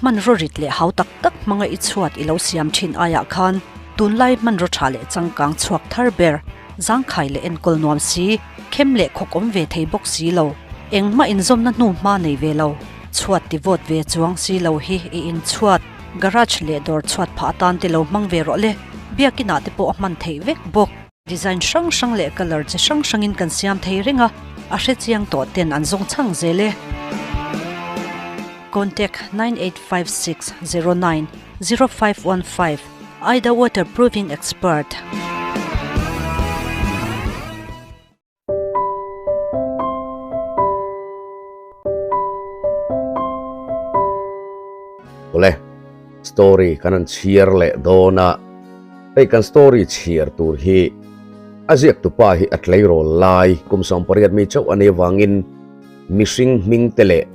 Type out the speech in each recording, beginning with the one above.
Hmanraw rit leh hau tak tak hmanga i chhuat i lo siam thin aiah khan tunlai hmanraw tha leh changkang chhuak thar ber, zangkhai leh enkawl nuam si, khem leh khawk awm ve thei bawk si lo, engmah inzawmna hnu hma nei ve lo, chhuat ti vawt ve chuang si lo hi i inchhuat, garage leh dawr chhuat phah atan te lo hmang ve rawh le, biakinah te pawh a hman theih vek bawk. Design hrang hrang leh colour chi hrang hrangin kan siam thei reng a, a hrechiang tawh ten an zawng chhang zel e. Contact 985609 0515 Aida Waterproofing Expert. Awle, story kan han chhiar leh dawn a, hei kan story chhiar tur hi a ziak tupa hi a tleirawl lai kum 18 mi chauh a nih avangin mihring hming te leh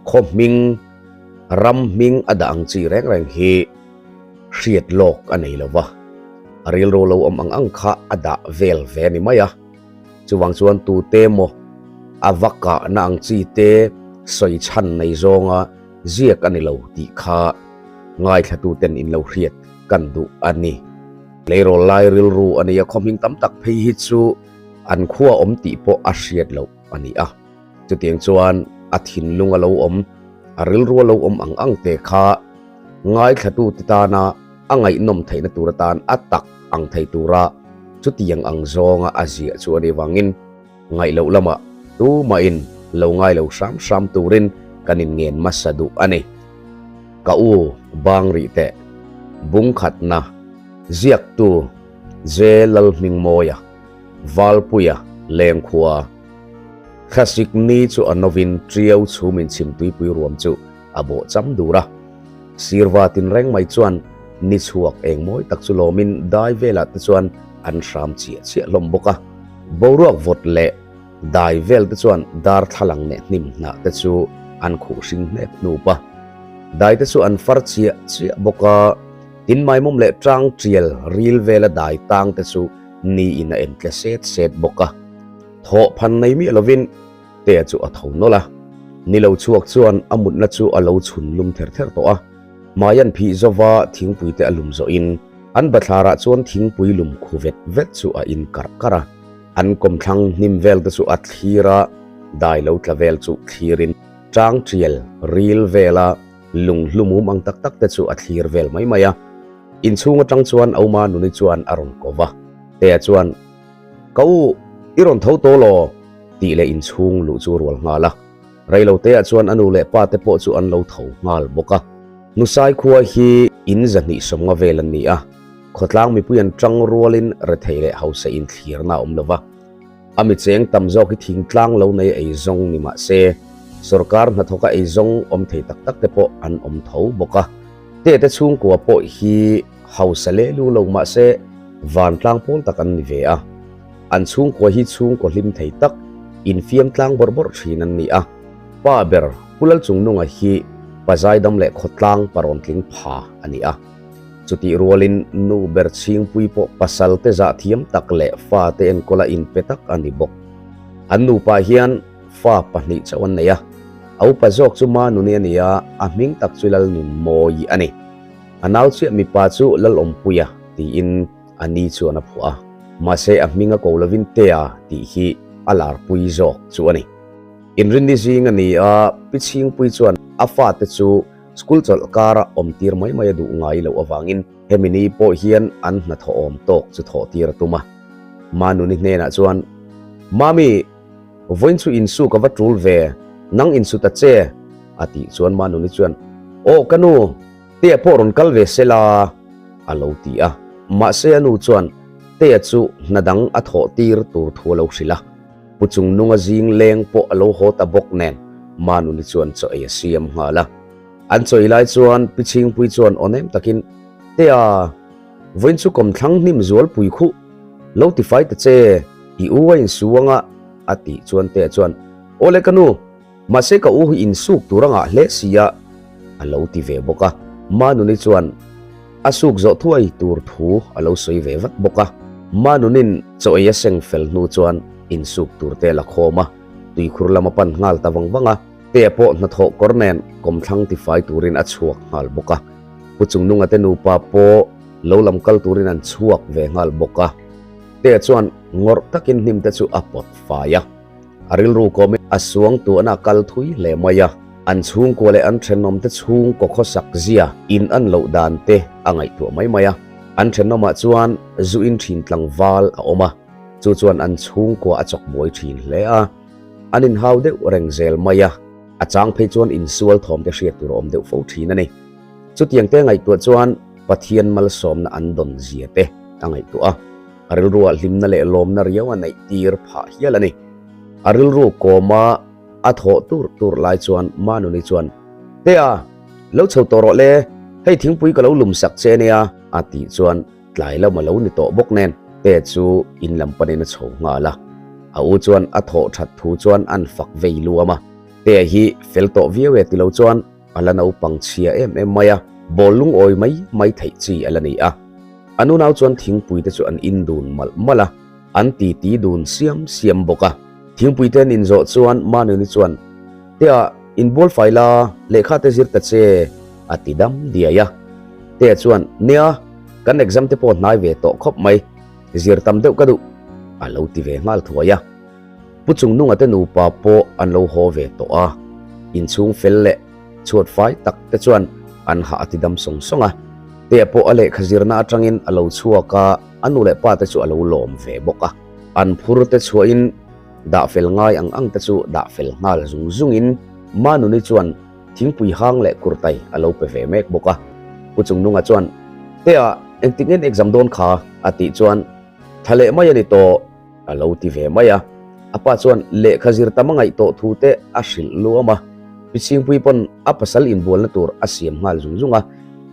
khaw hming, ram hming a dah ang chi reng reng hi hriat lawk a nei lo va, a rilru lo awm ang ang kha a dah vel ve a ni mai a. Chuvang chuan tute maw a va kahna ang chi te sawi chhan nei zawnga ziak a ni lo tih kha ngaithlatuten in lo hriat kan duh a ni. Tleirawl lai rilru a nia khawhming tam tak phei hi chu an khua awm tih pawh a hriat loh a ni a. Chutiang chuan a thinlung a lo awm, a rilru a lo awm ang ang te kha ngaithlatute tana a ngaihnawm theihna tur atan a tak ang thei tura chutiang ang zawnga a ziah chu a nih vangin ngaih loh lamah tumahin lo ngai lo hram hram turin kan inngen hmasa duh a ni. Ka u bang rih teh bungkhatna ziaktu Je Lalhmingmawia, Valpuia, Lengkhua, Thlasik ni chu a novin Tiau chhum inchhim tuipui ruam chu a bawh cham dur a. Sirva tinreng mai chuan ni chhuak eng mawi tak chu lawmin dai velah te chuan an hram chiah chiah hlawm bawk a. Boruak vawt leh dai vel te chuan darthlalang leh hnim hnah te chu an khuh hring hnep hnup a. Dai te chu an far chiah chiah bawk a, tin maimawm leh tang tial ril vela dai tang te chu ni in a en tle set set bawk a. Thawh phan nei miah lovin Tea chu a tho nawlh a, ni lo chhuak chuan a mutna chu a lo chhun lum ther ther tawh a. Hmai an phih zova thingpui te a lum zawhin an bathlarah chuan thingpui lum khu vet vet chu a in karh karh a. An kawmthlang hnim vel te chu a thlir a, dai lo tla vel chu thlirin tang tial ril vela lung hlumum ang tak tak te chu a thlir vel mai mai a. Inchhung atang chuan Auma nuni chuan a rawn ko va, Tea chuan, Ka u, i rawn tho tawh law? tih leh inchhung luh chu rual nghal a. Reiloteah chuan a nu leh pa te pawh chu an lo tho nghal bawk a. Nusai khua hi in zahnih sawmnga vel an ni a, khawtlang mipui an tang rualin rethei leh hausa inthlirna a awm lo va. A mi cheng tam zawk hi thingtlang lo nei eizawng ni mah se, sorkar hnathawka eizawng awm thei tak tak te pawh an awm tho bawk a. Tete chhungkua pawh hi Hausa leh lu lo mah se vantlang pawl tak an ni ve a, an chhungkua hi chhungkaw hlim thei tak, infiam tlang bawrh bawrh thin an ni a. Pa ber Pu Lalchungnunga hi pa zaidam leh khawtlang parawn tling pha a ni a. Chutih rualin nu ber chhingpui pawh pasal te zah thiam tak leh fate enkawla inpe tak a ni bawk. An nupa hian fa pahnih chauh an nei a, a upa zawk chu Manuni a ni a, a hming tak chu Lalnunmawii a ni. A nau chiah mipa chu Lalawmpuia tiin a ni chuan a phuah a, mahse a hming a ko lovin Tea tih hi a larpui zawk chu a ni. Inrinni zing a ni a, Pi Chhingpui chuan a fate chu school chawlh kara awm tir mai mai a duh ngai loh avangin hemi ni pawh hian an hnathawh awm tawk chu thawh tir a tum a. Manuni hnenah chuan, Mami, Vawiin chu insu ka va tul ve, nang insu ta che, a tih chuan Manuni chuan, Aw ka nu, Tea pawh rawn kal ve se la, a lo ti a. Mahse a nu chuan Tea chu hna dang a thawh tir tur thu a lo hrilh a. Pu Chungnunga zing leng pawh a lo haw ta bawk nen Manuni chuan chaw ei a siam nghal a. An chaw ei lai chuan Pi Chhingpui chuan aw nem takin, Tea, vawiin chu kawmthlang hnim zualpui khuh, lo tifai ta che, i u a insu anga, a tih chuan Tea chuan, Aw le ka nu, Mahse ka u hi insuk tur a ngah hle si a, a lo ti ve bawk a. Manuni chuan a suk zawh thuai tur thu a lo sawi ve vat bawk a. Manunin chaw ei a seng fel hnu chuan insuk tur te a la khawm a, tuikhur lam a pan nghal ta vang vang a. Tea pawh hnathawh kawr nen kawmthlang tifai turin a chhuak nghal bawk a. Pu Chungnunga te nupa pawh lo lam kal turin an chhuak ve nghal bawk a. Tea chuan ngawrh takin hnim te chu a pawt fai a. A rilru kawmin a suang tuahna a kal thui hle mai a. An chhungkua leh an thenawm te chhungkaw khawsak zia in an loh dan te a ngaihtuah mai mai a. An thenawmah chuan zu in thin tlangval a awm a, chu chuan an chhungkua a chawk buai thin hle a. An inhau deuh reng zel mai a, a chang phei chuan insual thawm te hriat tur a awm deuh fo thin a ni. Chutiang te ngaihtuah chuan Pathian malsawmna an dawn zia te a ngaihtuah a, a rilruah hlimna leh lawmna riau a neih tir phah hial a ni. A rilru kawma a thawh tur tur lai chuan Manuni chuan, Tea, lo chho tawh rawh le, hei thingpui ka lo lum sak che nia, a tih chuan Tlai lam a lo ni tawh bawk nen Tea chu in lam panin a chho nghal a. A u chuan a thawh that thu chuan an fak vei luam a. Tea hi fel tawh viau e tilo chuan a la naupang chhia em em mai a, ball lungawi mai mai theih chi a la ni a. A nunau chuan thingpui te chu an in dun malh malh a, an titi dun siam siam bawk a. Thingpui te an in zawh chuan Manuni chuan, Tea, inbual fai la, lehkha te zir ta che, a ti dam diai a. Tea chuan, Nia, kan exam te pawh hnai ve tawh khawp mai, zir tam deuh ka duh, a lo ti ve nghal thuai a. Pu Chungnunga te nupa pawh an lo haw ve tawh a, inchhung fel leh chhuat fai tak te chuan an hah a ti dam sawng sawng a. Tea pawh a lehkha zirna atangin a lo chhuak a, a nu leh pa te chu a lo lawm ve bawk a. An phur te chhuahin dah fel ngai ang ang te chu dah fel nghal zung zungin Manuni chuan thingpui hang leh kurtai a lo pe ve mek bawk a. Pu Chungnunga chuan, Tea, engtik ngen exam dawn kha? a tih chuan, Tha leh mai a ni tawh, a lo ti ve mai a. A pa chuan lehkha zir tam a ngaih tawh thu te a hrilh luam a. Pi Chhingpui pawn a pasal inbualna tur a siam nghal zung zung a.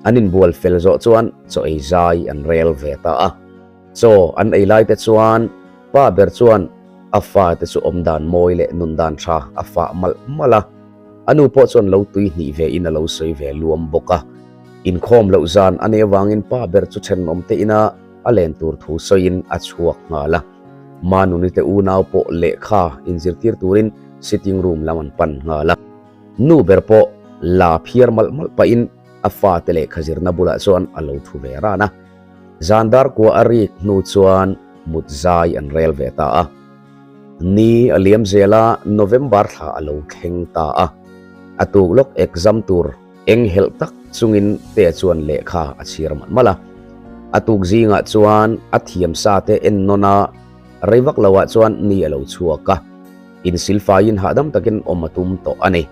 An inbual fel zawh chuan chaw ei zai an rel ve ta a. Chaw an ei lai te chuan pa ber chuan a fa te chu awm dan mawi leh nun dan tha a fah malh malh a. A nu pawh chuan lo tui hnih ve in a lo sawi ve luam bawk a. Inkhawm loh zan a nih avangin pa ber chu thenawm te ina a len tur thu sawiin a chhuak nghal a. Manuni te unau pawh lehkha inzirtir turin sitting room lam an pan nghal a. Nu ber pawh la phiar malh malh pahin a fate lehkha zirna bulah chuan a lo thu ve ran a. Zan dar kua a rik hnu chuan mut zai an rel ve ta a. Ni a liam zel a, November thla a lo thleng ta a. A tuk lawk exam tur eng helh tak chungin Tea chuan lehkha a chhir malh malh a. A tuk zingah chuan a thiam sa te en nawn a, rei vak loah chuan ni a lo chhuak a. Insilfaiin hahdam takin awm a tum tawh a ni.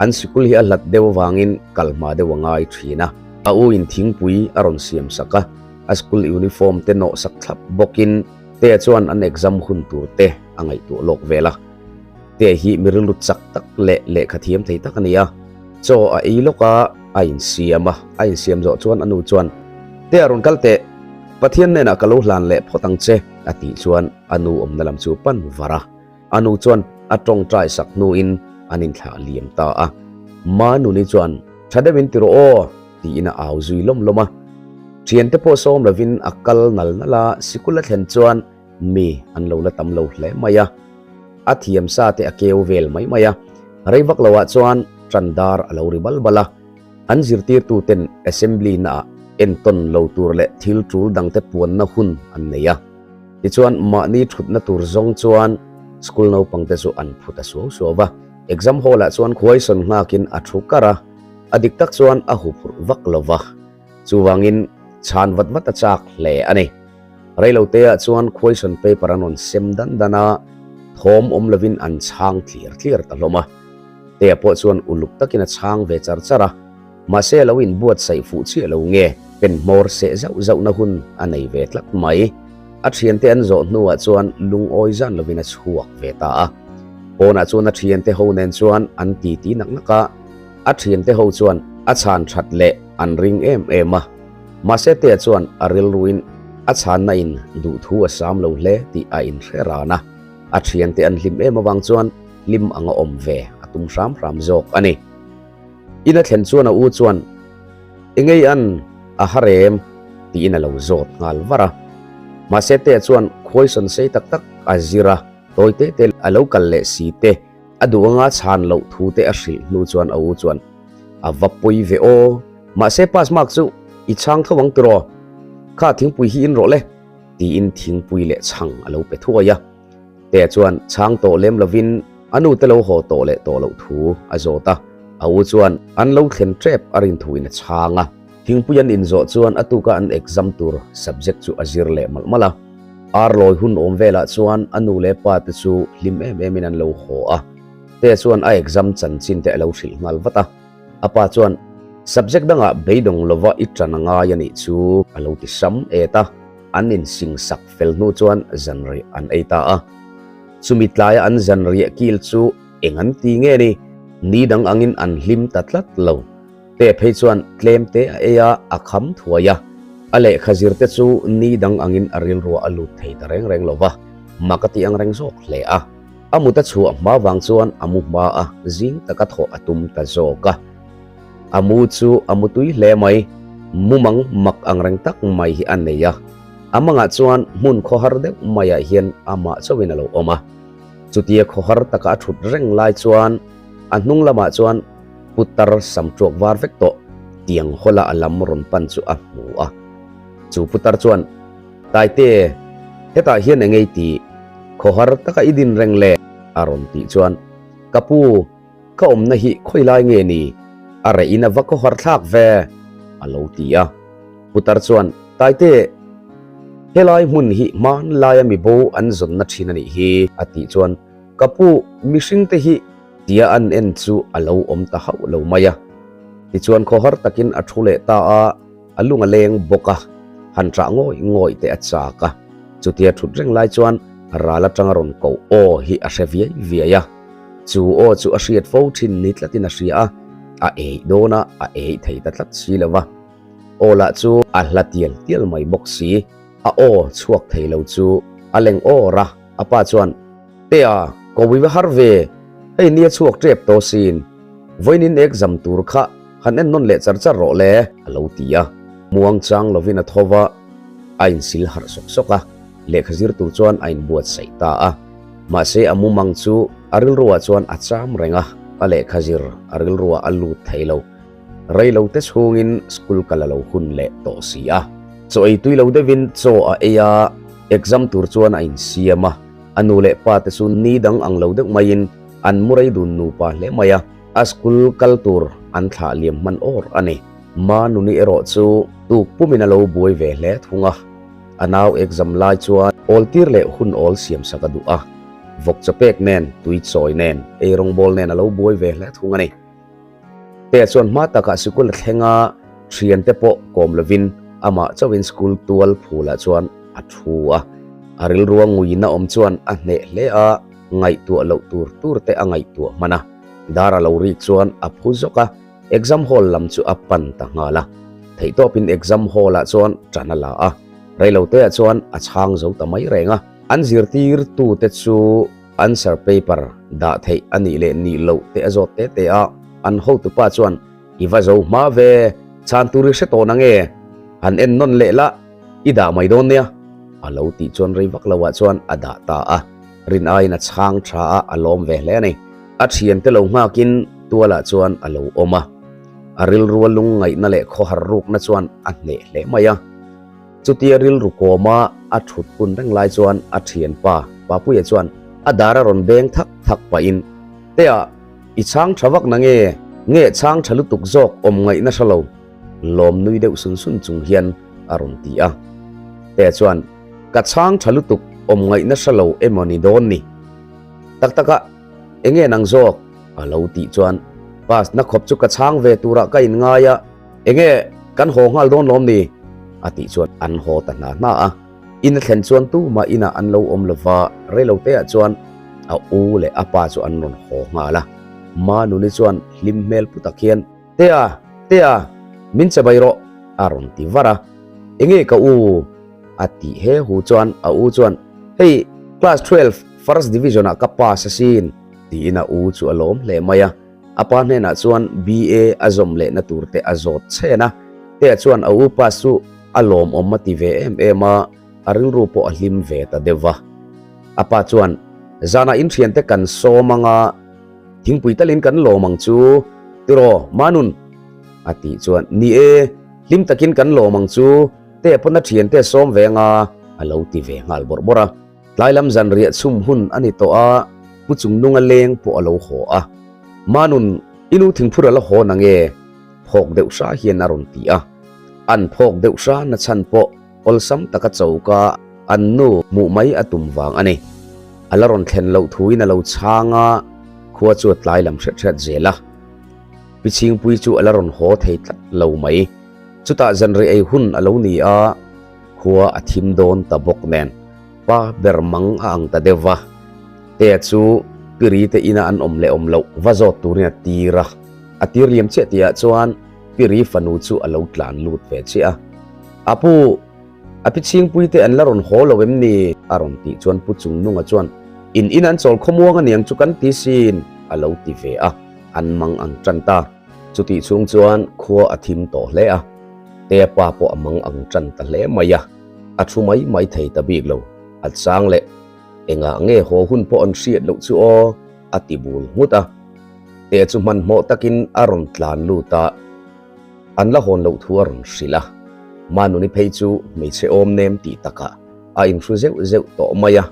An sikul hi a hlat deuh avangin kal hma deuh a ngai thin a. A u in thingpui a rawn siam sak a, a school uniform te nawh sak thlap bawkin Tea chuan an exam hun tur te a ngaihtuah lawk vel a. Tea hi mi rilru chak tak leh lehkha thiam thei tak a ni a. Chaw a ei lawk a, a insiam a. A insiam zawh chuan a nu chuan, Tea rawn kal teh, Pathian hnenah ka lo hlan leh phawt ang che, a tih chuan a nu awmna lam chu pan var a. A nu chuan a tawngtai sak hnuin an inthlah liam ta a. Manuni chuan, Tha deuhin ti rawh aw, tiin a au zui lawm lawm a. Thiante pawh sawm lovin a kal nal nal a, sikul a thlen chuan mi an lo la tam lo hle mai a. A thiam sa te a keu vel mai mai a. Rei vak loah chuan tan dar a lo ri bal bal a. An zirtirtuten assembly naah entawn lo tur leh thil tul dangte puanna hun an nei a. Tichuan mahni thutna tur zawng chuan school naupangte chu an phu ta suau suau va. Exam hall ah chuan khuaisawn nghakin a thu kar a, a dik tak chuan a huphurh vak lo va. Chuvangin chhan vat vat a chak hle a ni. Reilote ah chuan khuaisawn paper an rawn sem dan dan a, thawm awm lovin an chhang tlir tlir ta hlawm a. Tea pawh chuan uluk takin a chhang ve char char a. Mahse a lo inbuatsaih fuh chiah lo nge, pen hmawr seh zauh zauhna hun a nei ve tlat mai. A thiante an zawh hnuah chuan lungawi zan lovin a chhuak ve ta a. Pawnah chuan a thiante ho nen chuan an titi nak nak a, a thiante ho chuan a chhan that leh an ring em em a. Mahse Tea chuan a rilruin a chhanna in duhthu a sam lo hle tih a inhre ran a. A thiante an hlim em avang chuan hlim anga awm ve a tum hram hram zawk a ni. In a thlen chuan a u chuan, Engei an, a har em? tiin a lo zawt nghal var a. Mahse Tea chuan khuaisawn sei tak tak a zir a, tawi te te a lo kal leh si te, a duh anga chhan loh thu te a hrilh hnu chuan a u chuan, A va pawi ve aw, mahse pass mark chu i chhang tho ang tiraw? Kha thingpui hi in rawh le, tiin thingpui leh chhang a lo pe thuai a. Tea chuan chhang tawh lem lovin a nu te lo haw tawh leh tawh loh thu a zawt a, a u chuan an lo thlen tep a rin thuin a chhang a. Thingpui an inzawh chuan a tuka an exam tur subject chu a zir leh malh malh a. Ar lawi hun awm velah chuan a nu leh pa te chu hlim em emin an lo haw a. Tea chuan a exam chanchin te a lo hrilh nghal vat a. A pa chuan, Subject dangah beidawng lova i tan a ngai a nih chu a lo ti sam et a. An insingsak fel hnu chuan zanriah an ei ta a. Chumi tlaia an zanriah kil chu eng an ti nge ni? Ni dang angin an hlim ta tlat lo. Te phei chuan tlem te a ei a, a kham thuai a. A lehkha zir te chu ni dang angin a rilruah a lut thei ta reng reng lo va, mak a ti ang reng zawk hle a. A mut a chhuah hma vang chuan a mu hma a, zing taka thawh a tum ta zawk a. A mu chu a mu tui hle mai, mumang mak ang reng tak mai hi a nei a. A mangah chuan hmun khawhar deuh maiah hian amah chauhin a lo awm a. Chutia khawhar taka a thut reng lai chuan a hnung lamah chuan putar sam tuak var vek tawh tiang hawla a lam rawn pan chu a hmu a. Chu putar chuan, Taite, hetah hian eng ei tih? Khawhar taka i din reng le? a rawn tih chuan, Ka pu, ka awmna hi khawi lai nge ni? A reh in a va khawhar thlak ve, a lo ti a. Putar chuan, Taite, helai hmun hi hmanlaia mibo an zawnna thin a nih hi, a tih chuan, Ka pu, mihring te hi tia an en chu a lo awm ta hauh lo mai a. Tichuan khawhar takin a thu leh ta a, a lung a leng bawk a, han ṭah ngawih ngawih te a chak a. Chutia ṭhut reng lai chuan ral aṭanga rawn koh aw hi a hre viai viai a. Chu aw chu a hriat fo ṭhin ni tlatin a hria a, a eih dawn a, a eih thei ta tlat si lo va. Aw lah chu a hla tial tial mai bawk si, a aw chhuak thei lo chu a leng awr a, a pa chuan, Tea, ko ui va har ve, hei nia chhuak ṭep tawh sin, vawiin exam tur kha han en nawn leh char char rawh le, a lo ti a. Muang chang lovin a tho va, a insil harh sawk sawk a, lehkha zir tur chuan a inbuatsaih ta a. Mahse a mumang chu a rilruah chuan a cham reng a, a lehkha zir a rilruah a lut thei lo. Rei lo te chhungin school kal a lo hun leh tawh si a. Chaw ei tui lo deuhin chaw a ei a, exam tur chuan a insiam a. A nu leh pa te chu ni dang ang lo deuh maiin an mu rei dun nupa hle mai a, a school kal tur an thlah liam hman awr a ni. Ma nuni erawh chu tuk pumin a lo buai ve hle thung a, a nau exam lai chuan awl tir leh hun awl siam sak a duh a, vawk chaw pek nen, tui chawi nen, ei rawngbawl nen a lo buai ve hle thung a ni. Tea chuan hma takah sikul a thleng a, thiante pawh kawm lovin amah chauhin school tual phulah chuan a thu a. A rilrua nguina awm chuan a hneh hle a, ngaihtuah loh tur tur te a ngaihtuah hman a. Dar a lo rik chuan a phu zawk a, exam hall lam chu a pan ta nghal a. Theihtawpin exam hall ah chuan tan a la a, reiloteah chuan a chhang zo ta mai reng a. An zirtirtute chu Answer paper dah theih a nih leh nih loh te a zawt te te a, an hotupa chuan i va zo hma ve, chhan tur i hre tawh na nge? Han en nawn leh la, i dah mai dawn nia, a lo tih chuan rei vak loah chuan a dah ta a, rin aiin a chhang tha a, a lawm ve hle a ni. A thiante lo nghakin tualah chuan a lo awm a, a rilrua lungngaihna leh khawhar rukna chuan a hneh hle mai a. Chutia rilru kawma a thut hun reng lai chuan a thianpa Papuia chuan a dar a rawn beng thak thak pahin, Tea, i chhang tha vak na nge? Nge chhang tha lutuk zawk awm ngaihna hre lo? Lawm nui deuh sun sun chung hian a rawn ti a. Tea chuan, Ka chhang tha lutuk awm ngaihna hre lo emaw ni dawn ni? Tak taka, enge nang zawk? A lo tih chuan, Pass na khawp chu ka chhang ve turah ka inngai a, Enge kan haw nghal dawn lawm ni? A tih chuan an haw ta hna hna a. In a thlen chuan tumah inah an lo awm lova, reiloteah chuan a u leh a pa chu an rawn haw nghal a. Ma nuni chuan hlim hmel pu tak hian, Tea! Tea! Min che bai rawh! a rawn ti var a. Enge ka u? A tih he hu chuan a u chuan, Hei, class 12 first division ah ka pass asin! tiin a u chu a lawm hle mai a. A pa hnenah chuan BA a zawm lehna tur te a zawt chhen a, Tea chuan a upa chu a lawmawm a ti ve em em a, a rilru pawh a hlim ve ta deuh va. A pa chuan, Zanah inthiante kan sawm anga, thingpui talin kan lawm ang chu, tiraw Manun? A tih chuan, Ni e, hlim takin kan lawm ang chu, te pawn a thiante a sawm ve anga, a lo ti ve nghal bawrh bawrh a. Tlai lam zan riah chhum hun a ni tawh a, Pu Chungnunga leng pawh a lo haw a. Manun, i nu thingphur a la haw nange? Phawk deuh hra hian a rawn ti a. An phawk deuh hra na chhan pawh awlsam taka choka an nu hmuh mai a tum vang a ni. A la rawn thlen loh thuin a lo chhang a, khua chu a tlai lam hret hret zel a. Pi Chhingpui chu a la rawn haw thei tlat lo mai. Chutah zanrei ei hun a lo ni a, khua a thim dawn ta bawk nen pa ber mang a ang ta deuh va. Tea chu Piri te ina an awm leh awm loh va zawt turin a tir a. A tir liam chiah tihah chuan Piri fanu chu a lo tlan lut ve chiah a. A pu, a pi Chhingpui te an la rawn haw lo em ni? a rawn tih chuan Pu Chungnunga chuan, In in an chawl khawmuang aniang chu kan ti sin, a lo ti ve a. An mang ang tan ta. Chutih chhung chuan khua a thim tawh hle a, Tea pa pawh a mang ang tan ta hle mai a, a thu mai mai thei ta bik lo. A chang leh, Engah nge haw hun pawh an hriat loh chu aw? a ti bul nghut a. Tea chu hmanhmawh takin a rawn tlan lut a, an la hawn loh thu a rawn hrilh a. Manuni phei chu hmeichhe awm nem tih takah a inhru zeuh zeuh tawh mai a,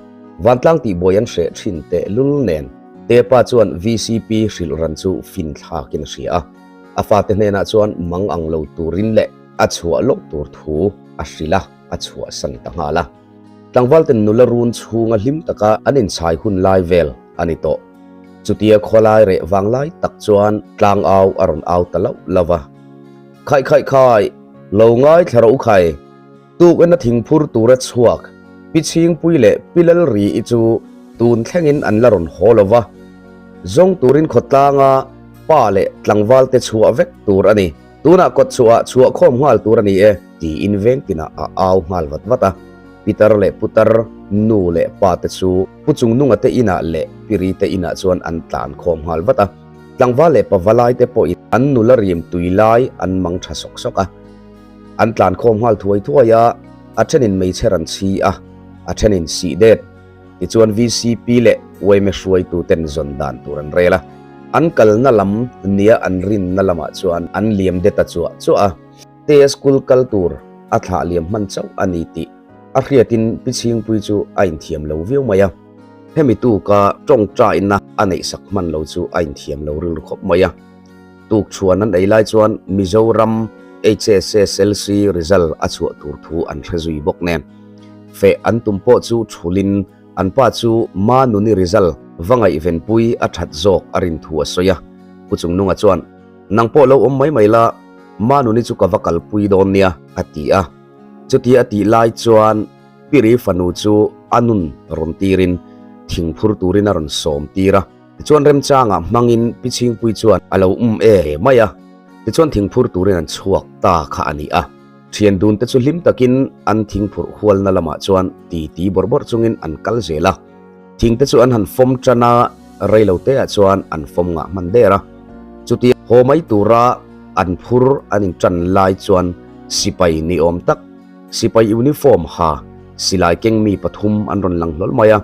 vantlang tihbuai an hreh thin teh lul nen. Tepa chuan vcp hrilh ran chu fin thlakin a hria a, a fate hnenah chuan mang ang lo turin leh a chhuah lawk tur thu a hrilh a, a chhuahsan ta nghal a. Tlangvalten nula run chhunga hlim taka an inchhai hun lai vel a ni tawh. Chutia khawlai reh vang lai tak chuan tlangau a rawn au ta lauh lauh va, Khaih khaih khai, lo ngaithla rawh u khai! Tuk ena thingphur tura chhuak Pi Chhingpui leh Pi Lalri-i chu tun thlengin an la rawn haw lo va, zawng turin khawtlanga pa leh tlangvalte chhuah vek tur a ni. Tunah kawtchhuahah chhuah khawm nghal tur a ni e, tiin veng tinah a au nghal vat vat a. Pitar leh putar, nu leh pa te chu Pu Chungnunga te inah leh Pi Ri te inah chuan an tlan khawm nghal vat a. Tlangval leh pavalai te pawhin an nula rim tui lai an mang tha sawk sawk a. An tlan khawm nghal thuai thuai a, a thenin meichher an chhi a, a thenin sih det. Tichuan VCP leh yma hruaitu ten zawn dan tur an rel a, an kalna lam nia an rinna lamah chuan an liam det a chuah chuah a, Tea school kal tur a thlah liam hman chauh a ni tih a hriatin Pi Chhingpui chu a inthiam lo viau mai a. Hemi tuka tawngtaina a neihsak hman lo chu a inthiam lo rilru khawp mai a. Tukchhuan an ei lai chuan Mizoram HSSLC result a chhuah tur thu an hre zui bawk nen. Feh an tum pawh chu thulin an pa chu Manuni result va ngaihvenpui a that zawk a rin thu a sawi a. Pu Chungnunga chuan, Nang pawh lo awm mai mai la, Manuni chu ka va kalpui dawn nia, a ti a. Chutia a tih lai chuan Piri fanu chu a nun rawn tirin thingphur turin a rawn sawm tir a. Tichuan remchangah hmangin Pi Chhingpui chuan a lo um e hle mai a, tichuan thingphur turin an chhuak ta kha a ni a. Thian dun te chu hlim takin an thingphurh hualna lamah chuan ti ti bawrh bawrh chungin an kal zel a. Thing te chu an han fawm tan a, rei lo teah chuan an fawm ngah hman der a. Chutia haw mai tura an phur an intan lai chuan sipai ni awm tak, sipai uniform ha silai keng mi pathum an rawn lang hlawl mai a.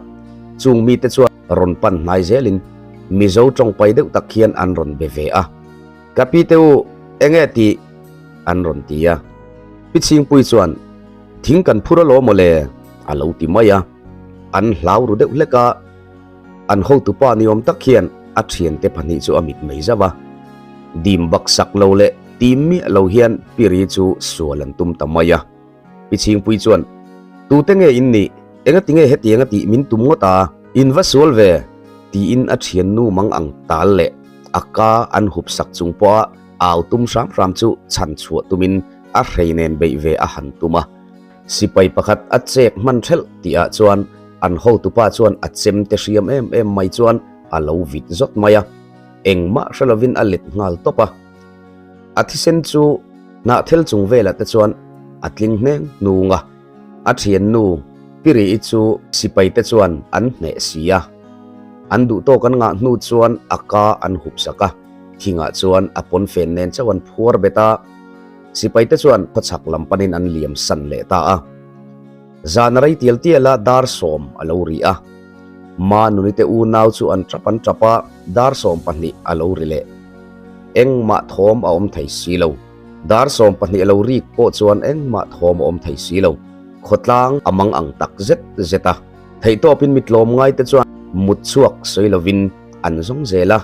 Chung mite chuan rawn pan hnai zelin Mizo tawngpai deuh tak hian an rawn be ve a. Ka pi te u, enge tih? an rawn ti a. Pi Chhingpui chuan, Thing kan phur alawm maw le? a lo ti mai a. An hlau ru deuh hlek a. An hotupa ni awm tak hian a thiante pahnih chu a mit mai zauh a. Dim baksak lo leh tim miah lo hian Pi Ri chu sual an tum ta mai a. Pi Chhingpui chuan, Tute nge in nih? Engati nge hetiang a tih min tum ngawt a? In va sual ve? tiin a thiannu mang ang tal leh a ka an hup sak chung pawha au tum hram hram chu chhan chhuah tumin a hrei nen beih ve a han tum a. Sipai pakhat a chek hman thelh tihah chuan an hotupa chuan a chem te hriam em em mai chuan a lo vit zawt mai a, engmah hre lovin a let nghal tawp a. A thisen chu hnahthel chung velah te chuan a tling hneng hnung a, a thiannu Piri-i chu sipai te chuan an hneh si a. An duh tawk an ngah hnu chuan a ka an hup sak a, thingah chuan a pawnfen nen chauh an phuar bet a, sipai te chuan khawchhak lam panin an liam san leh ta a. Zan a rei tial tial a, dar sawm a lo ri a. Manuni te unau chu an tap an tap a, dar 12 a lo ri leh. Engmah thawm a awm thei si lo. Dar 12 a lo rik pawh chuan engmah thawm a awm thei si lo. Khawtlang a mang ang tak zet zet a. Theihtawpin mi tlawmngai te chuan mut chhuak sawi lovin an zawng zel a,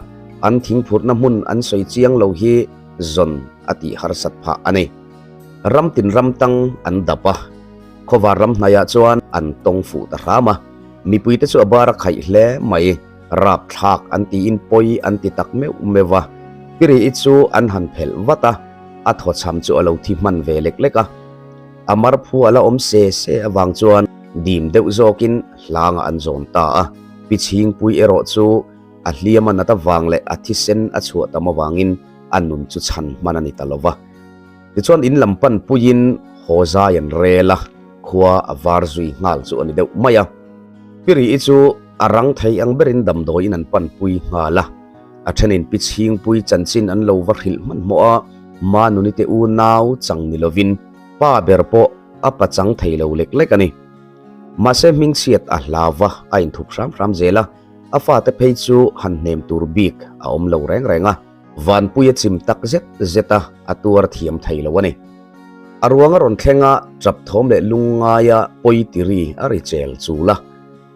an thingphurhna hmun an sawi chiang lo hi zawn a tih harsat phah a ni. Ram tin ram tang an dap a, khawvar ram hnaiah chuan an tawng fuh ta hram a, mipuite chu a bar a khaih hle mai, rapthlak an tiin pawi an ti tak meuh meuh a, Piri-i chu an han phelh vat a, a thawchham chu a lo thi hman ve lek lek a. A marphu a la awm se se avang chuan dim deuh zawkin hlangah an zawn ta a. Pi Chhingpui erawh chu a hliam a nat avang leh a thisen a chhuah tam avangin a nun chu chhan hman a ni ta lo va. Tichuan in lam pan puiin haw zai an rel a, khua a var zui nghal chu a ni deuh mai a. Pi Ri-i chu a rang thei ang berin damdawiin an panpui nghal a. A thenin Pi Chhingpui chanchin an lo va hrilh hmanhmawh a, Manuni te unau chang ni lovin pa ber pawh a pa chang thei lo lek lek a ni. Mahse hmingchhiat a hlau va, a inthup hram hram zel a, a fate phei chu han hnem tur bik a awm lo reng reng a. Vanpui a chim tak zet zet a, a tuar thiam thei lo a ni. A ruang a rawn thleng a, tap thawm leh lungngaia pawi tiri a ri chel chul a.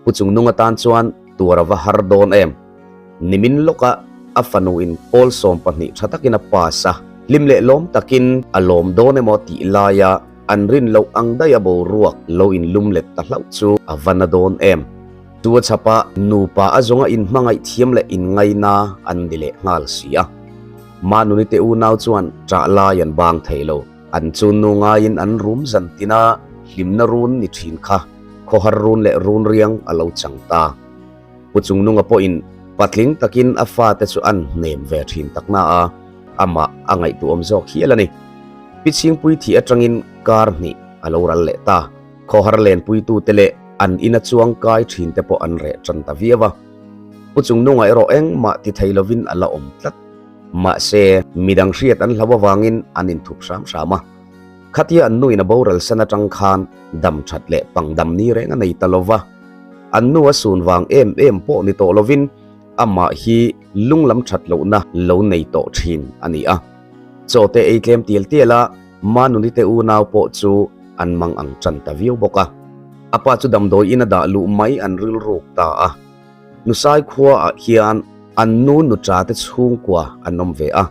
Pu Chungnung atan chuan tuar a va har dawn em? Nimin lawka a fanu in pawl 12 tha takin a pass a, hlim leh lawm takin a lawm dawn emaw tih laia an rin loh ang daih a boruak lo in lum let ta hlauh chu a va na dawn em? Chu a chhapa nupa a zawnga in hmangaih thiam leh in ngaina an ni leh nghal si a. Manuni te unau chuan ṭah lai an bang thei lo. An chu nu ngaiin an rum zan tina hlimna run ni thin kha khawhar run leh run riang a lo chang ta. Pu Chungnunga pawhin patling takin a fate chu an hnem ve thin tak na a, amah a ngaihtuahawm zawk hial a ni. Pi Chhingpui thih atangin kar hnih a lo ral leh ta. Khawhar lenpuitute leh an ina chuang kai thinte pawh an reh tan ta viau a. Pu Chungnunga erawh engmah ti thei lovin a la awm tlat. Mahse, midang hriat an hlau avangin an inthup hram hram a. Khatia an nuin a boral san atang khan dam that leh pangdam ni reng a nei ta lo va. An nu a sun vang em em pawh ni tawh lovin amah hi lung lam that lohna lo nei tawh thin a ni a. Chaw te ei tlem tial tial a, Manuni te unau pawh chu an mang ang tan ta viau bawk a. A pa chu damdawiin a dah luh mai an rilruk ta a. Nusai khuaah hian an nu nuṭa te chhungkua an awm ve a.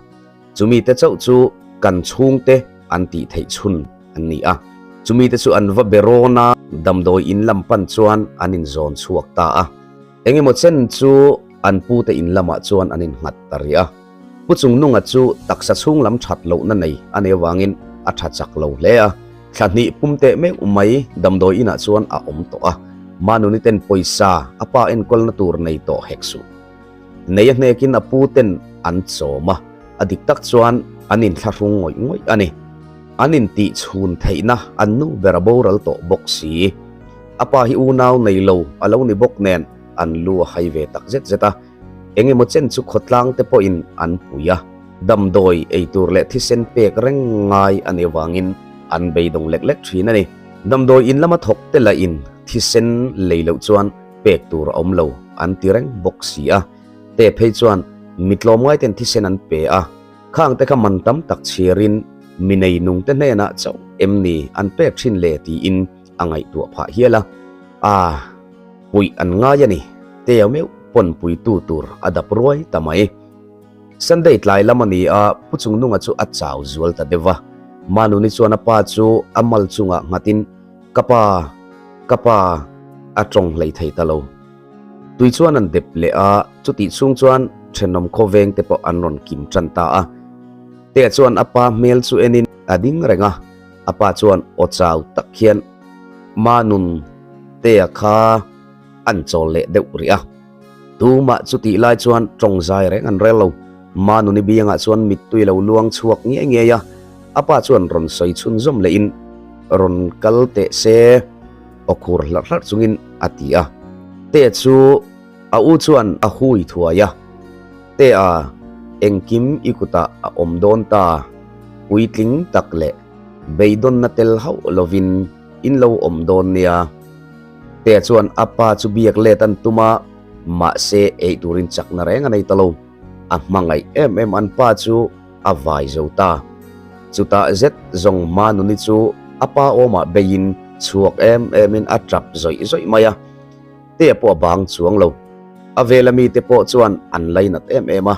Chumi te chauh chu kan chhungte an tih theih chhun an ni a. Chumi te chu an va be rawn a, damdawi in lam pan chuan an inzawn chhuak ta a. Eng emaw chen chu an pute in lamah chuan an innghat ta rih a. Pu Chungnunga chu taksa chhung lam that lohna nei a nih avangin a tha chak lo hle a. Thla hnih pum teh meuh mai damdawi inah chuan a awm tawh a. Manuni ten pawisa a pa enkawlna tur nei tawh hek suh. Nei a hnekin a pu ten an chawm a, a dik tak chuan an inthlahrung ngawih ngawih a ni. An intih chhun theihna an nu ber a boral tawh bawk si. A pa hi unau nei lo a lo ni bawk nen an lu a hai ve tak zet zet a. Eng emaw chen chu khawtlang te pawhin an pui a, damdawi ei tur leh thisen pek reng ngai a nih avangin an beidawng lek lek thin a ni. Damdawi in lama thawk te lahin thisen lei loh chuan pek tur a awm lo an ti reng bawk si a, te phei chuan mi tlawmngai ten thisen an pe a, khang te kha man tam tak chhiarin mi nei nung te hnenah chauh em ni an pek thin le tiin a ngaihtuah phah hial a, ah puih an ngai a ni, teo meuh pawn puitu tur a dap ruai ta mai. Sunday tlai lam a ni a, Pu Chungnunga chu a chau zual ta deuh va, Manuni chuan a pa chu a mal chungah nghatin Ka pa, ka pa, a tawng hlei thei ta lo. Tui chuan an dep leh a, chutih chhung chuan thenawm khawveng te pawh an rawn kim tan ta a. Tea chuan a pa hmel chu enin a ding reng a, a pa chuan aw chau tak hian Manun Tea kha an chawl leh deuh rih a. Tumah chutih lai chuan tawng zai reng an rel lo. Manuni biangah chuan mittui lo luang chhuak ngei ngei a, a pa chuan rawn sawi chhunzawm lehin rawn kal teh se aw khur hlarh hlarh chungin a ti a. Tea chu a u chuan a hui thuai a, Tea, engkim i kutah a awm dawn ta, puitling tak leh beidawnna tel hauh lovin in lo awm dawn nia. Tea chuan a pa chu biak let an tum a, mahse ei turin chakna reng a nei ta lo. A hmangaih em em an pa chu a vai zo ta. Chutah zet zawng Manuni chu a pa awmah beiin chhuak em emin a tap zawih zawih mai a. Tea pawh a bang chuang lo. A vela mite pawh chuan an lainat em em a.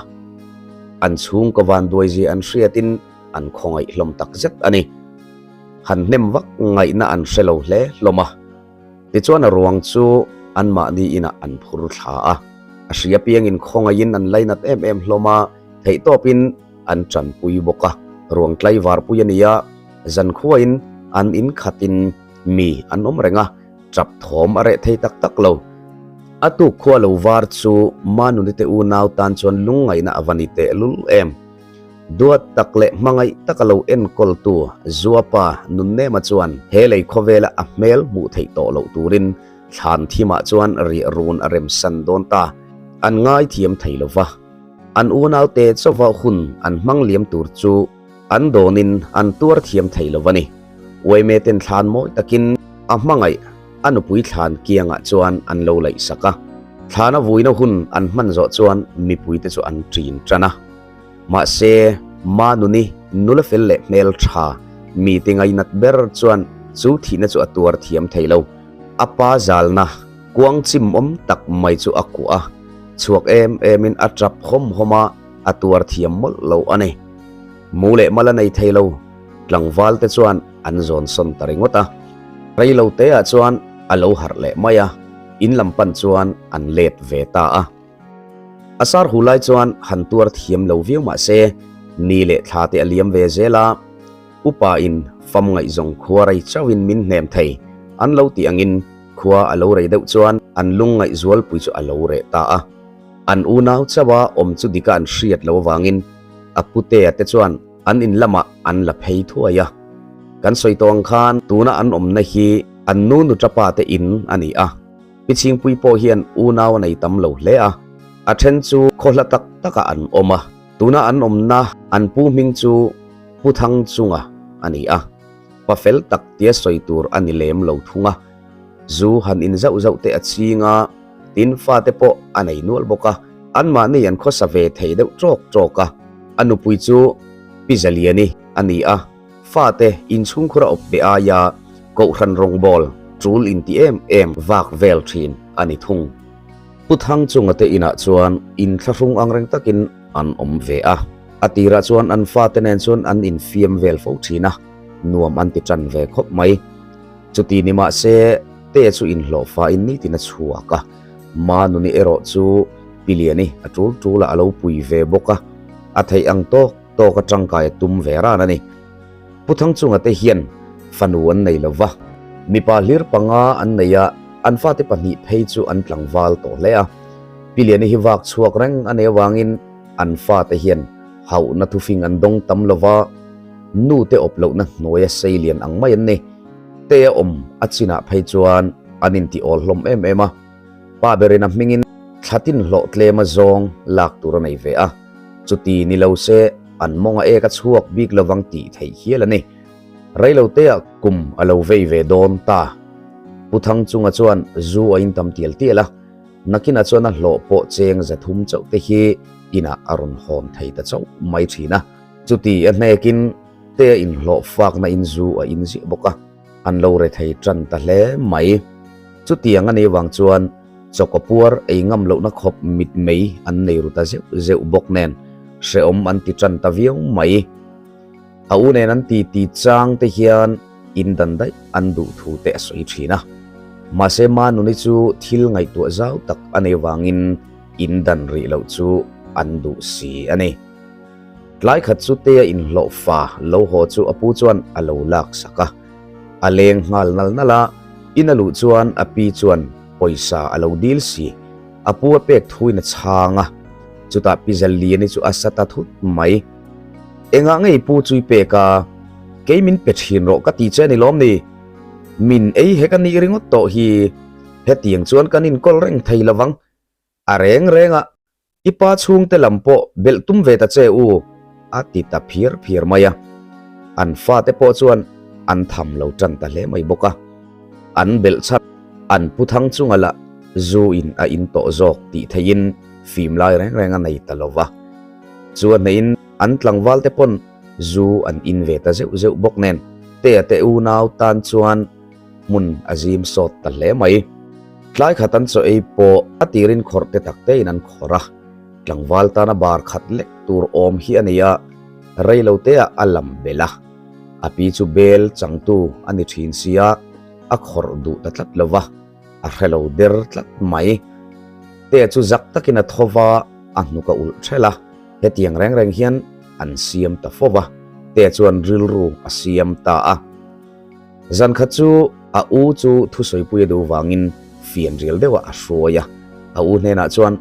An chhungkaw vanduaizia an hriatin an khawngaih hlawm tak zet a ni. Han hnem vak ngaihna an hre lo hle hlawm a. Tichuan a ruang chu anmahni inah an phur thla a. A hria piangin khawngaihin an lainat em em hlawm a, theihtawpin an tanpui bawk a. Ruang tlaivarpui a ni a, zankhuain an in khatin mi an awm reng a, tap thawm a reh thei tak tak lo. A tuk khua lo var chu Manunite unau tan chuan lungngaihna a va ni tehlul em. Duat tak leh hmangaih taka lo enkawltu Zuapa Nunnema chuan he lei khawvela a hmel hmuh theih tawh loh turin thlan thimah chuan riah run a remsan dawn ta. An ngaithiam thei lo va, an unaute chauva hun an hmang liam tur chu an dawnin an tuar thiam thei lo a ni. Uaime ten thlan mawi takin a hmangaih a nupui thlan kiangah chuan an lo laihsak a. Thlan a vuina hun an hman zawh chuan mipuite chu an ṭin ṭan a. Mahse, Manuni nula fel leh hmel tha mite ngainat ber chuan chu thihna chu a tuar thiam thei lo. A pa zalna kuang chimawm tak mai chu a kuah a, chhuak em emin a tap hawm hawm a, a tuar thiam mawlh lo a ni. Mu leh mal a nei thei lo, tlangval te chuan an zawn sawn ta ringawt a. Rei lo teah chuan a lo harh leh mai a, in lam pan chuan an let ve ta a. A sar hu lai chuan han tuar thiam lo viau mah se, ni leh thla te a liam ve zel a, upa in fam ngaihzawng khua rei chauhin min hnem thei an lo tih angin khua a lo rei deuh chuan an lung ngaihzualpui chu a lo reh ta a. An unau chauha awm chu dika an hriat lo avangin a putea te chuan an in lamah an la phei thuai a. Kan sawi tawh ang khan tuna an awmna hi an nu nuṭapa te in a ni a. Pi Chhingpui pawh hian unau a nei tam lo hle a, a then chu khaw hla tak takah an awm a, tuna an awmna an pu hming chu Pu Thangchunga a ni a, pa fel tak tia sawi tur a ni lem lo thung a, zu han in zauh zauh te a ching a, tin fate pawh a nei nual bawk a, anmahni an khawsa ve thei deuh tawk tawk a, a nupui chu Pi Zaliani a ni a. Fate inchhungkhur a awp be aia Kohhran rawngbâwl ṭul inti em em vak vel ṭhin a ni thung. Pu Thangchunga te inah chuan inthlahrung angreng takin an awm ve a. A tirah chuan an fate nen chuan an infiam vel fo ṭhin a, nuam an ti ṭan ve khawp mai. Chuti ni mah se, Te chu inhlawhfain nitin a chhuak a, Manuni erawh chu Piliani a ṭul ṭulah a lo pui ve bawk a, a theih ang tawk tawk a tangkai a tum ve ran a ni. Pu Thangchunga te hian fanu an nei lo va, mipa hlir panga an nei a, an fate pahnih phei chu an tlangval tawh hle a. Pi Liani hi vak chhuak reng a nei avangin an fate hian hauhna thufing an dawng tam lo va, nu te awp lohna hnuaia sei lian ang mai an ni. Te a awm a chinah phei chuan an inti awl hlawm em em a. Pa berin a hmingin thlatin hlawh tlem a zawng lak tur a nei ve a, chuti ni lo se an mawng a ek a chhuak bik lovang tih theih hial a ni. Reiloteah kum a lo vei ve dawn ta. Pu Thangchunga chuan zu a in tam tial tial a, nakinah chuan a hlawh pawh cheng 300 chauh te hi inah a rawn hawn thei ta chauh mai thin a. Chuti a hnekin te a inhlawh fakna in zu a in ziah bawk a. An lo re thei tan ta hle mai. Chutiang a nih vang chuan chawkaw puar ei ngam lohna khawp mitmei an nei ru ta zeuh zeuh bawk nen hrehawm an ti tan ta viau mai. A u nen an ti ti chang te hian in dan daih an duh thu te a sawi thin a. Mahse Manuni chu thil ngaihtuah zau tak a nei vangin in dan rih loh chu an duh si a ni. Tlai khat chu Tea inhlawh fa lo haw chu a pu chuan a lo lak sak a. A leng nghal nal nal a, in a luh chuan a pi chuan pawisa a lo dil si. A pu a pek thuin a chhang a, chutah Pi Zaliani chu a sa ta thut mai. Engah nge i pu chu i pek a? Kei min pe thin rawh ka ti che a ni lawm ni? Min ei hek a nih ringawt tawh hi. Hetiang chuan kan inkawl reng thei lovang. A reng reng a, I pa chhungte lam pawh belh tum ve ta che u, a ti ta phiar phiar mai a. An fate pawh chuan an tham lo tan ta hle mai bawk a. An belh chhan an pu thang chunga lah zu in a in tawh zawk tih theihin fim lai reng reng a nei ta lo va. Chu a hneihin an tlangval te pawn. Zu an in ve ta zeuh zeuh bawk nen Tea te unau tan chuan hmun a zim sawt ta hle mai. Tlai khat an chaw ei pawh a tirin khawrh te tak tein an khawrh a, tlangval tana bar khat lek tur awm hi a nei a, rei lo teah a lam belh a. A pi chu bel changtu a ni thin sia, a khawrh duh ta tlat lo va, a hre lo der tlat mai. Tea chu zak takin a tho va, a hnuk a ulh ṭhelh a. Hetiang reng reng hian an siam ta fo va, Tea chuan rilru a siam ta a. Zan khat chu a u chu thusawipui a duh vangin fian rial deuhah a hruai a, a u hnenah chuan,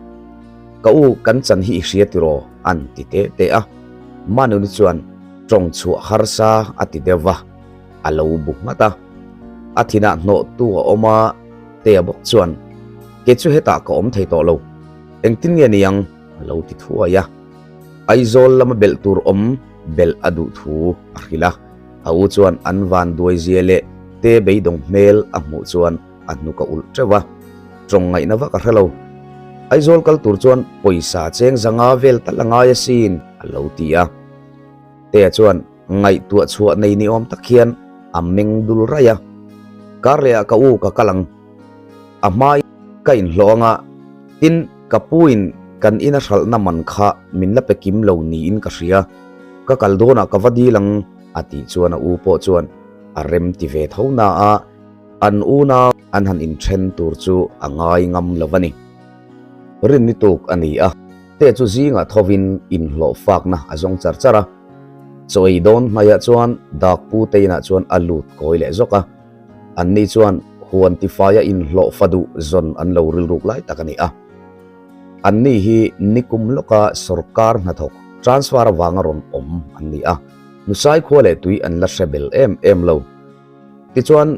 Ka u, kan chan hi i hria tiraw? an ti teh teh a. Manuni chuan tawng chhuah harsa a ti deuh va, a lo bu nghat a. A thinah hnawhtu a awm a, Tea bawk chuan, Kei chu hetah ka awm thei tawh lo, engtin nge niang? A lo ti thuai a. Aizawl lama belh tur awm belh a duh thu a hrilh a. A u chuan an van duai zia leh te beidawng hmel a hmuh chuan a hnuk a ulh teuh a. Tawng ngaihna vak a hre lo. Aizawl kal tur chuan pawisa cheng zanga vel tal a ngai asin a lo ti a. Tea chuan ngaihtuah chhuah nei ni awm tak hian a meng dul raih a. Kar lehah ka u ka kal ang. A hmai ka inhlawh anga tin ka pu in kan ina hralhna man kha min la pe kim lo niin ka hria, ka kal dawnah ka va dil ang a tih chuan a u pawh chuan a rem ti ve tho na a, an unau an han inthen tur chu a ngai ngam lo a ni. Rinni tuk a ni a, te chu zingah thovin inhlawh fakna a zawng char char a, chaw ei dawn hmaiah chuan Dakpu te inah chuan a lut kawi leh zawk a. Anni chuan huan tifaia inhlawh fa duh zawn an lo rilruk lai tak a ni a. Anni hi nikum lawka sorkar hnathawk transfer avanga rawn awm an ni a, Nusai khua leh tui an la hre bel em em lo. Tichuan,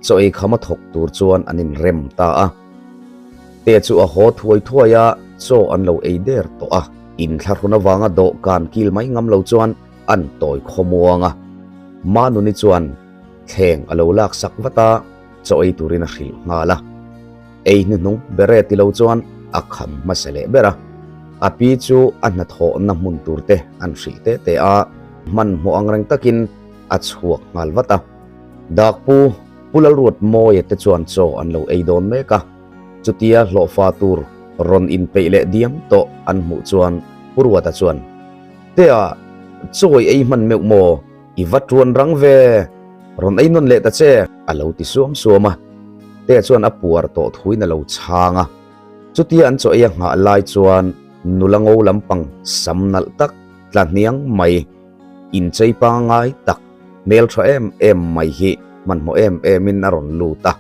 chaw ei khama thawk tur chuan an inrem ta a. Te chu a haw thuai thuai a, chaw an lo ei der tawh a. Inthlahrun avanga dawhkan kil mai ngam lo chuan an tawi khawmuang a. Manuni chuan. Thleng a lo lak sak vat a, chaw ei turin a hrilh nghal a. Ei hnuhnung bere ti lo chuan a kham hmasa leh ber a. A pi chu a hnathawhna hmun tur te an hrilh te te a, hmanhmawh ang reng takin a chhuak nghal vat a. Dakpu Pu Lalruatmawia te chuan chaw an lo ei dawn mek a, chutia hlawhfa tur rawn inpeih leh diam tawh an hmuh chuan Pu Ruata chuan, Tea, chaw i ei hman meuh maw? I va tuan rang ve, rawn ei nawn leh ta che, a lo ti suam suam a. Tea chuan a puar tawh thuin a lo chhang a. Chutia an chaw ei a nghah lai chuan nula ngo lampang sam nalh tak, tla hniang mai, inchei pangngai tak, hmel tha em em mai hi hmanhmawh em emin a rawn lut a.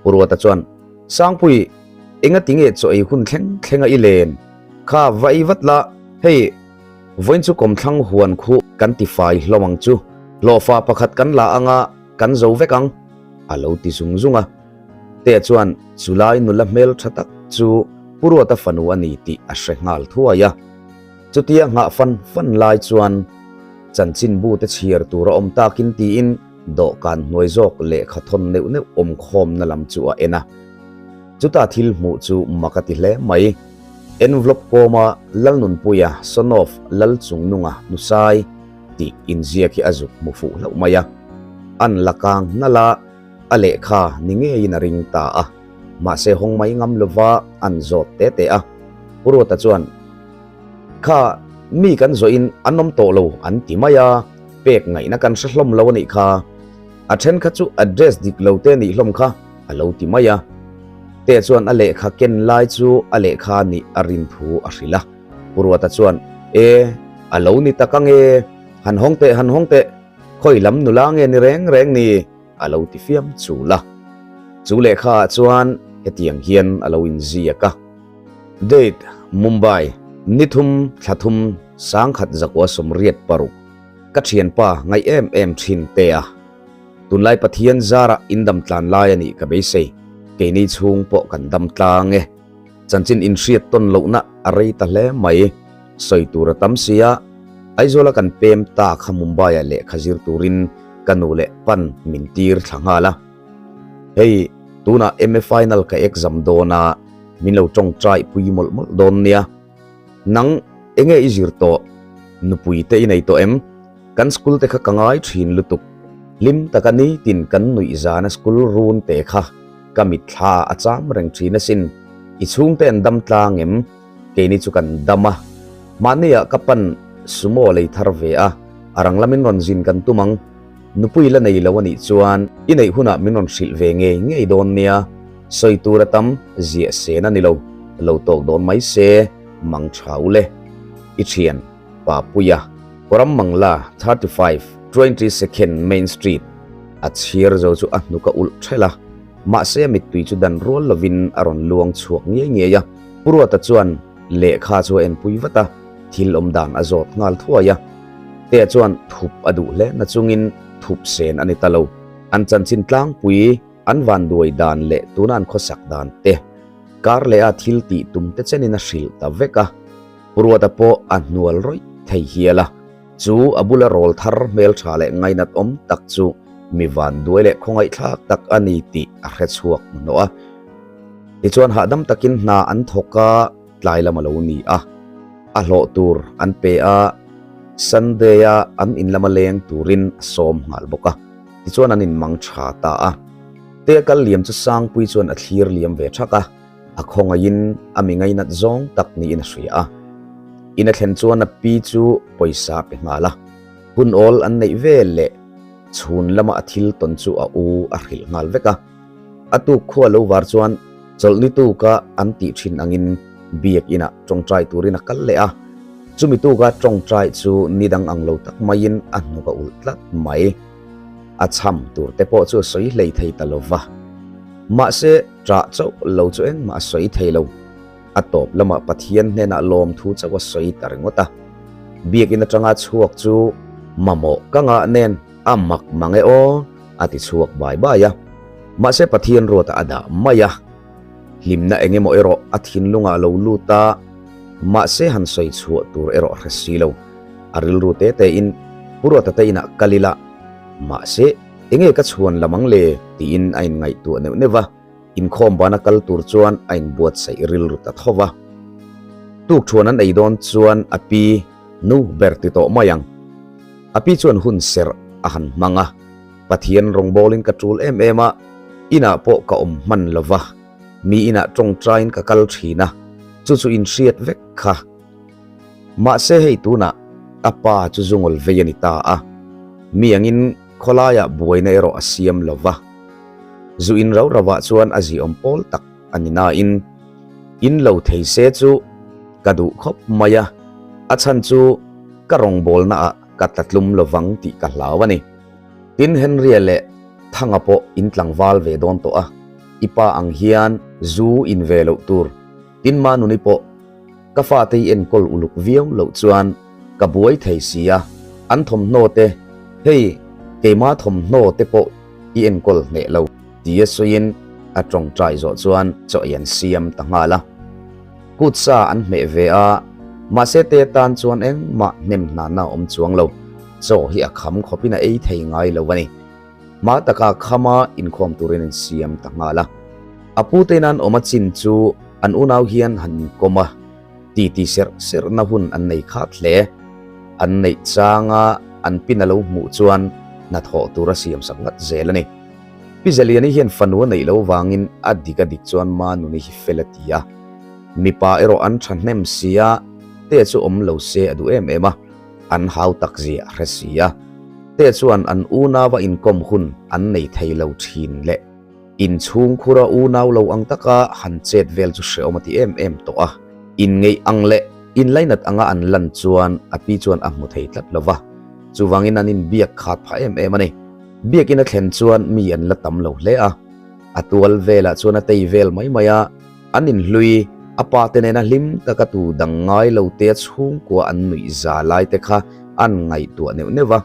Pu Ruata chuan, Sangpui, engati nge chaw ei hun thleng thlenga i len? Kha va ei vat la, hei, Vawiin chu kawmthlang huan khuh kan ti fai hlawm ang chu, hlawhfa pakhat kan la anga kan zo vek ang, a lo ti zung zung a. Tea chuan chulai nula hmel tha tak chu Pu Ruata fanu a ni tih a hre nghal thuai a. Chutia nghah fan fan lai chuan chanchinbu te chhiar tur a awm takin tiin dawhkan hnuai zawk lehkha thawn neuh neuh awm khawmna lam chu a en a. Chuta thil hmuh chu mak a ti hle mai. Envelope kawma Lalnunpuia son of Lalchungnunga Nusai tih inziak hi a zuk hmu fuh hlauh mai a. An la kang nalh a, a lehkha ni ngeiin a ring ta a. Mahse hawng mai ngam lova an zawt te te a. Pu Ruata chuan, Kha, mi kan zawhin an awm tawh lo an ti mai a, pek ngaihna kan hre hlawm lo a nih kha. A then kha chu address dik lo te nih hlawm kha a lo ti mai a. Te chuan a lehkha ken lai chu a lehkha nih a rin thu a hrilh a. Pu Ruata chuan, E, a lo ni tak ang e, han hawng teh, han hawng teh, khawi lam nula nge ni reng reng ni? a lo ti fiam chul a. Chu lehkha ah chuan hetiang hian a lo inziak a. Date, Mumbai, nithum thlathum 1986. Ka thianpa ngaih em em thin te a. Tunlai Pathian zarah in dam tlan lai a nih ka beisei. Keini chhung pawh kan dam tlang e. Chanchin inhriat tawn lohna a rei ta hle mai. Sawi tur a tam si a, Aizawla kan pem ta kha Mumbai-ah lehkha zir turin ka nu leh pan min tir thla nghal a. Hei, tunah MA final ka exam dawn a, min lo tawngtai pui mawlh mawlh dawn nia. Nang, enge i zir tawh? Nupui te i nei tawh em? Kan school te kha ka ngai thin lutuk. Hlim taka nitin kan nuih zana school run te kha ka mitthla a cham reng thin asin. I chhungte an dam tlang em? Keini chu kan dam a. Mahniah ka pan sumo lei thar ve a, a rang lamin rawn zin kan tum ang. Nupui la nei lo a nih chuan i neih hunah min rawn hrilh ve ngei ngei dawn nia. Sawi tur a tam ziah sen a ni lo, lo tawk dawn mai se, mang tha u le. I thian, Papuia, Koramangla 35, 22nd Main Street, a chhir zo chu a hnuk a ulh thelh a, mahse a mittui chu dan rual lovin a rawn luang chhuak ngei ngei a. Pu Ruata chuan lehkha chu a enpui vat a, thil awm dan a zawt nghal thuai a. Tea chuan thup a duh hle nachungin thup sen a ni ta lo. An chanchin tlangpui An vanduai dan leh tuna an khawsak dan te, kar leh a thil tih tum te chenin a hrilh ta vek a. Pu Ruata pawh a hnual rawih thei hial a, chu a bula rawl thar hmeltha leh ngainat awm tak chu mi vanduai leh khawngaihthlak tak a ni tih a hre chhuak hnuhnawh a. Tichuan hahdam takin hna an thawk a, tlai lam a lo ni a, a hlawh tur an pe a, Sunday-a an in lama leng turin a sawm nghal bawk a. Tichuan an inmang tha ta a. Tea kal liam chu Sangpui chuan a thlir liam ve thak a, a khawngaihin a mi ngainat zawng tak niin a hria a. In a thlen chuan a pi chu pawisa a pe nghal a. Hun awl an neih vel leh chhun lama a thil tawn chu a u a hrilh nghal vek a. A tuk khua lo var chuan chawlhni tuka an tih thin angin biak inah tawngtai turin a kal leh a. Chumi tuka tawngtai chu ni dang ang lo tak maiin a hnuk a ulh tlat mai. A cham tur te pawh chu a sawi hlei thei ta lo va. Mahse, ṭah chauh lo chu engmah a sawi thei lo. A tawp lamah Pathian hnenah lawmthu chauh a sawi ta ringawt a. Biakinn atanga chhuak chu mamawh ka ngah nen a mak mang e aw a ti chhuak bai bai a. Mahse Pathian ruatah a dah mai a. Hlimna eng emaw erawh a thinlungah a lo lut a, mahse han sawi chhuah tur erawh a hre si lo. A rilru te tein Pu Ruata te inah kal ila, mahse enge ka chhuan lam ang le tiin a inngaihtuah neuh neuh va. Inkhawm bana kal tur chuan a inbuatsaih rilru ta tho va. Tukthuan an ei dawn chuan a pi nu ber ti tawh mai ang. A pi chuan hun serh a han hmang a, Pathian rawngbawlin ka tul em em a, inah pawh ka awm hman lo va, mi inah tawngtaiin ka kal thin a, chu chu inhriat vek kha. Mahse hei tunah a pa chu zungawl vei a ni ta a, mi angin khawlaiah buaina erawh a siam lo va. Zu in rau rauah chuan a ziawm pawl tak a ni nain in lo thei se chu ka duh khawp mai a, a chhan chu ka rawngbawlnaah ka tla tlum lovang tih ka hlau a ni. Tin Henry-a leh Thanga pawh in tlangval ve dawn tawh a, i pa ang hian zu in ve loh tur. Tin Manuni pawh Ka fate i enkawl uluk viau loh chuan ka buai thei si a, an thawmhnaw te, hei keima thawmhnaw te pawh i enkawl hneh lo tia sawiin a tawngtai zawh chuan chaw ei an siam ta nghal a. Kut sa an hmeh ve a, mahse te tan chuan engmah hnem hnana a awm chuang lo, chaw hi a kham khawpin a ei thei ngai lo a ni. Hma taka khama inkhawm turin an siam ta nghal a. A pute in an awm a chin chu an unau hian han inkawm a, titi serh serhna hun an nei khat hle. An neih changa an pin a lo hmuh chuan hnathawh tur a siam sak ngat zel a ni. Pi Zeliani hian fanu a neih loh vangin a dik a dik chuan Manuni hi fel a ti a. Mipa erawh an thahnem si a, te chu awm lo se a duh em em a. An hau tak zia a hre si a, te chuan an unau a inkawm hun an nei thei lo thin leh inchhungkhura unau lo ang taka han chet vel chu hreawm a ti em em tawh a. Inngeih ang leh inlainat anga an lan chuan a pi chuan a hmu thei tlat lo va, chuvangin an inbiak khat phah em em a ni. Biakin a thlen chuan mi an la tam lo hle a, a tual velah chuan a tei vel mai mai a, An inhlui, a pa te nena hlim taka tu dang ngai lo te chhungkua an nuih za lai te kha an ngaihtuah neuh neuh va.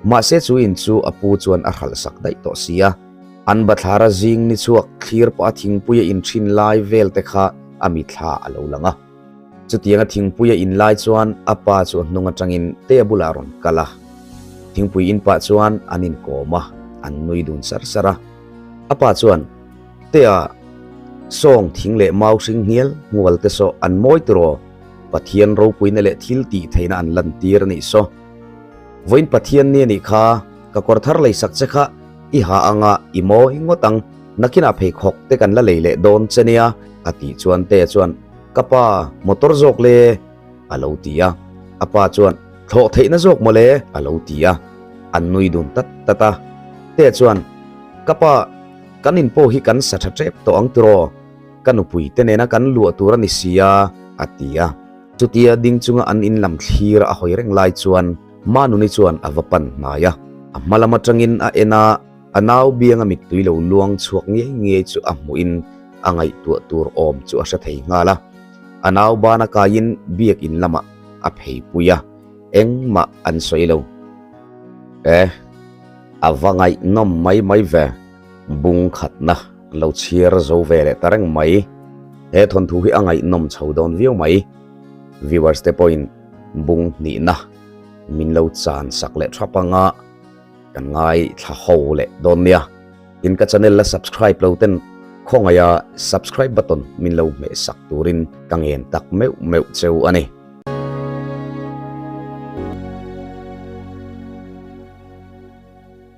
Mahse chu in chu a pu chuan a hralh sak daih tawh si a. An bathlara zing ni chhuak thlir pawh a thingpui a inthin lai vel te kha a mithla a lo lang a. Chutianga thingpui a in lai chuan a pa chu a hnung atangin tea bulah a rawn kal a. Thingpui in pah chuan an inkawm a, an nui dun sar sar a. A pa chuan. Tea, Sawng thing leh mau hring hnial hmual te saw an mawi tiraw? Pathian ropuina leh thil tih theihna an lantir a nih saw. Vawiin Pathian ni a nih kha, ka kawr thar lei sak che kha i ha anga i mawi ngawt ang, nakinah pheikhawk te kan la lei leh dawn che nia a tih chuan Tea chuan Ka pa, motor zawk le a lo ti a, a pa chuan Thlawh theihna zawk mawle a lo ti a, an nui dun tat tat a. Tea chuan Ka pa, kan in pawh hi kan sa tha tep tawh ang tiraw? Ka nupui te nena kan luah tur a ni si a a ti a. Chutia ding chunga an in lam thlir a hawi reng lai chuan Manuni chuan a va pan hnai a. A hma lam atangin a en a, a nau bianga mittui lo luang chhuak ngiai ngiai chu a hmuhin a ngaihtuah tur awm chu a hre thei nghal a. A nau bana kaiin biak in lamah a phei pui a, engmah an sawi lo. E, a va ngaihnawm mai mai ve, bung khatna. Lo chhiar zo ve leh ta reng mai. He thawnthu hi a ngaihnawm chho dawn viau mai. Viewers te pawhin bung hnihna min lo chan sak leh thap anga kan ngaithla ho leh dawn nia. Tin ka channel la subscribe lo ten khawngaiha subscribe button min lo hmeh sak turin ka ngen tak meuh meuh cheu a ni.